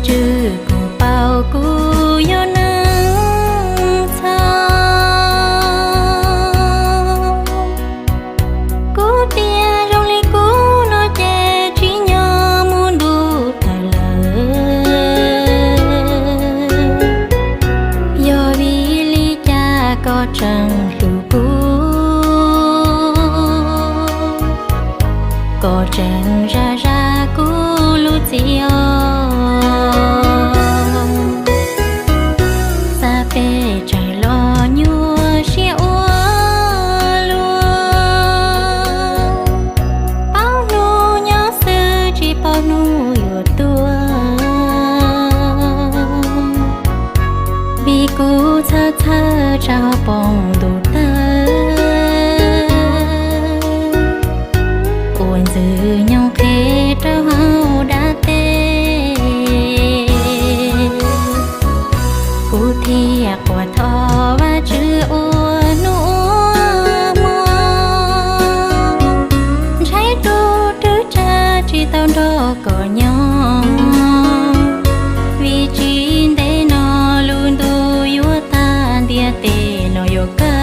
Tswv kuj paub kuv yog neeg txhaum, kuv tias zoo li kuv no ces tsim nyog mus ntuj tawg lawm. Yog vim li cas koj tseem hlub kuv, koj tseem zam zam kuv lub txim os. Xav pes tsawg los nyuaj siab ua luaj, paub hnub nyob xwb tsis paub hnub yuav tuag. Vim kuv txhawj txhawj tsam ho poob ntuj tawg, ua ntxwg nyoog qhev rau hauv dab teb. Kuv thiaj quaj thov Vajtswv ua hnub ua hmo, ntshai tus twb tsa tsis tau nrog koj nyob. Vim tsis ntev no lub ntuj yuav tag, ntiaj teb no yuav kawg.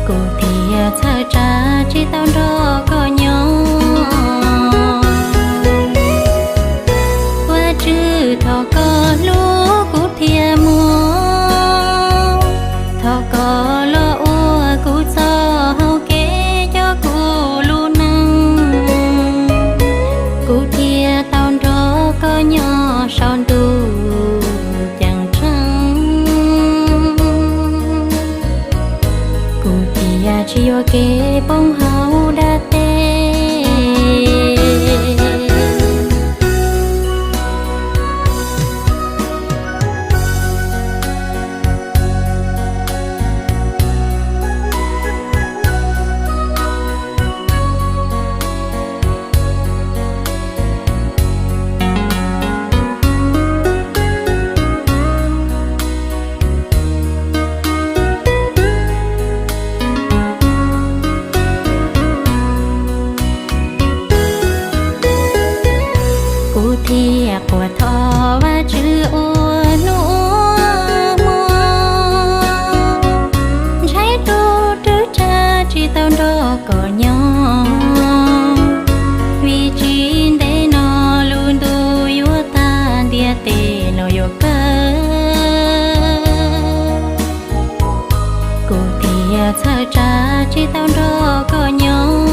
Kuv thiaj txhawj tsam tsis tau nrog koj nyob. Vajtswv, thov koj hlub kuv thiaj muaj, thov koj los ua kuv txoj hau kev coj kuv lub neej, kuv thiaj tau nrog koj nyob saum ntuj ceeb tsheej. Kuv thiaj tsis yuam kev poob hauv dab teb. Kuv thiaj quaj thov Vajtswv ua hnub ua hmo, ntshai tus twb tsa tsis tau nrog koj nyob. Vim tsis ntev no lub ntuj yuav tag, ntiaj teb no yuav kawg. Kuv thiaj txhawj tsam tsis tau nrog koj nyob.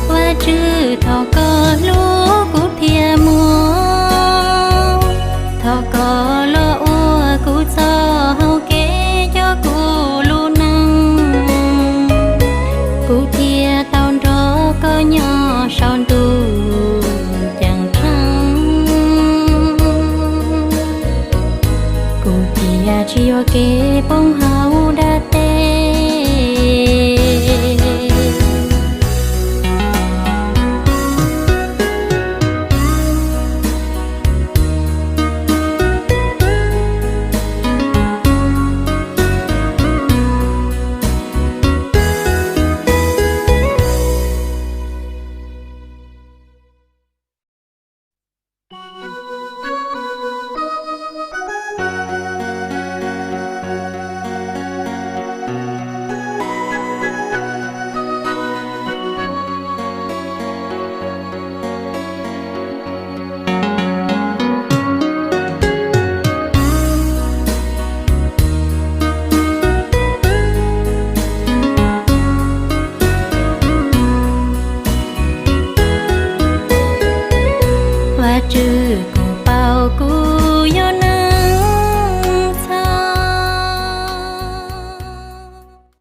Vajtswv, thov koj hlub kuv thiaj muaj, thov koj los ua kuv txoj hau kev coj kuv lub neej, kuv thiaj tau nrog koj nyob saum ntuj ceeb tsheej. Kuv thiaj tsis yuam kev poob